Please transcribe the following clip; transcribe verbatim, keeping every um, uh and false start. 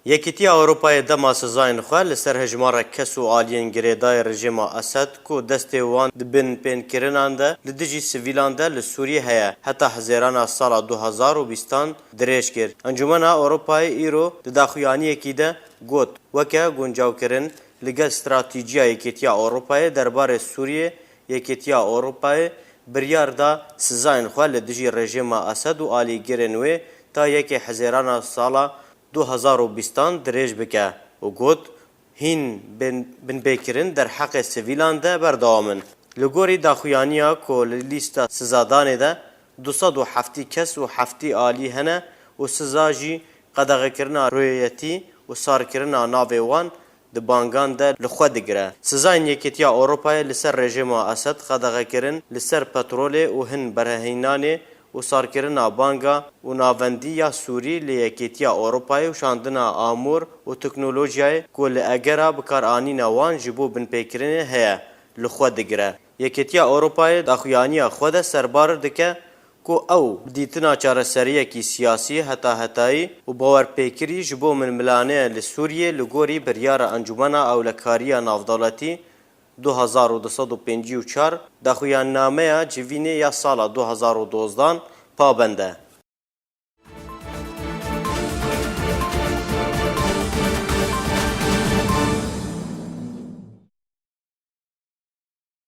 Yekîtiya Ewropayê dema sizayên xwe li ser hejmarek kes û aliyên girêdayî rejîma Esed ku destê wan di binpêkirinan de li dijî sivîlan de li Sûriyê heye, heta Hezêrana sala du hezar û bîstan dirêj kir. Encûmena Ewropayê îro di daxuyaniyekî de got, weke guncawkirin li gel stratejîya Yekîtiya Ewropayê derbarê Sûriyê, Yekîtiya Ewropayê biryar da sizayên xwe li dijî rejîma Esed û alîgirên wê ta yekê Hezêrana sala du hezar û bîstan dirêj bike û got, hîn bin-, binpêkirin derheqê sivîlan de berdewam in. Li gorî daxuyaniya ku li lîsta sizadanê de du sed û heftî kes û heftî alî hene û siza jî qedexekirina rûyetî û sarkirina navê wan di bangan de li xwe digire. Sizayên Yekîtiya Ewropayê li ser rejîma Esed qedexekirin, li ser petrolê û hin berhînanê û sarkirina banga û navendî ya Sûrî li Yekîtiya Ewropayê û şandina amûr û teknolojiyayê ku li egera bikaranîna wan ji bo binpêkirinê heye, li xwe digire. Yekîtiya Ewropayê daxuyaniya xwe de serbar dike ku ew bi dîtina çareseriyekî siyasî heta hetayî û bawerpêkirî ji bo milmilanê li Sûriyê li gorî biryara Encûmena Ewlekariya Navdewletî du hezar û du sed û pêncî û çar, daxuyannameya civînê ya sala du hezar û dozdan pabend e.